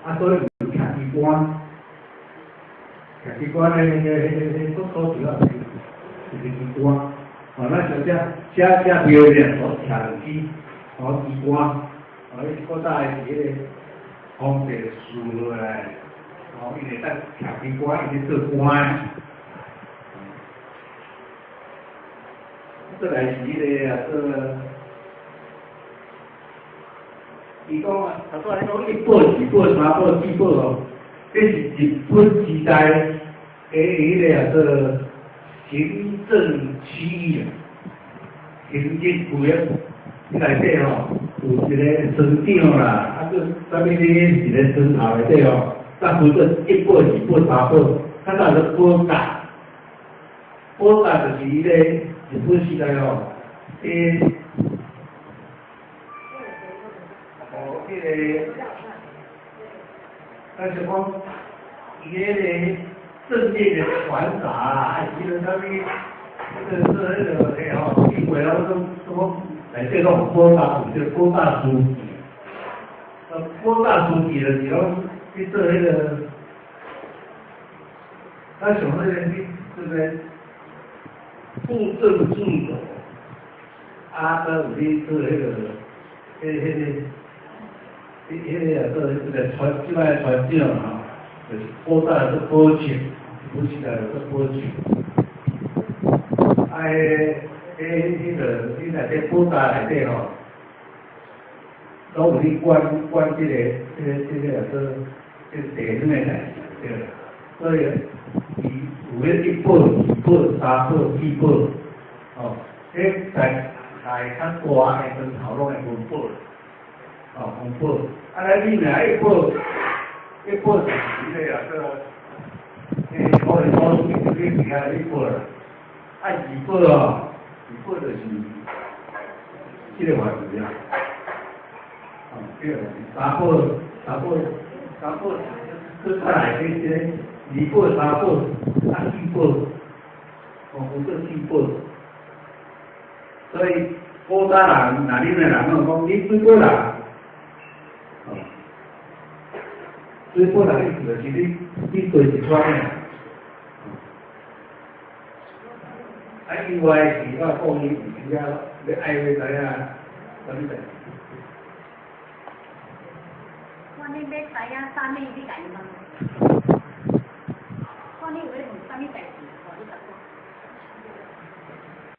啊，所以有徛機關，徛機關咧，迄個所主要是一個機關，哦，咱像這寫寫標咧，所徛機，哦，機關，哦，彼古早的是彼個皇帝賜落來，哦，伊會當徛機關，伊咧做官。再來是彼個啊，做。伊講啊，頭拄仔講一寶、二寶、三寶、四寶哦，這是日本時代的彼個啊做行政區域啊，行政區域，伊內底吼有一個村長啦，啊閣啥物一個村頭內底吼，才分做一寶、二寶、三寶，較早做保甲，保甲就是彼個日本時代吼，彼。哦，彼個，咱就講，伊彼個政見的傳達啊，還是彼個啥物，彼個做彼個嘿吼，因為攏總總講內底攏有保甲，有這個保甲書記，啊，保甲書記就是講去做彼個，咱像彼個去這個布政助手，啊，閣有去做彼個，彼彼個。彼彼個啊，做彼個船，這擺船長吼，就是古早做保證，古時代做保證。啊，彼彼彼個，你內底保甲內底吼，攏有去管管這個啊做這個地方的代誌，對。所以，伊有彼一保、二保、三保、四保，哦，彼在在較大的磚頭攏會分保。哦，分保，啊，咱你若一保，一保就是彼個啊，做，彼個可能所屬去其他一保啦。啊，二保哦，二保就是這個範圍啊。哦，這個三保，三保，三保，閣較內底這個二保、三保，啊四保，哦，分做四保。所以古早人，若恁的人攏講，你幾保人？哦，水保人意思就是你，你對一川的。啊，以外是我講伊有時啊，欲愛欲知影啥物代誌。看你欲知影啥物，你共伊問。看你有欲問啥物代誌，予你答過。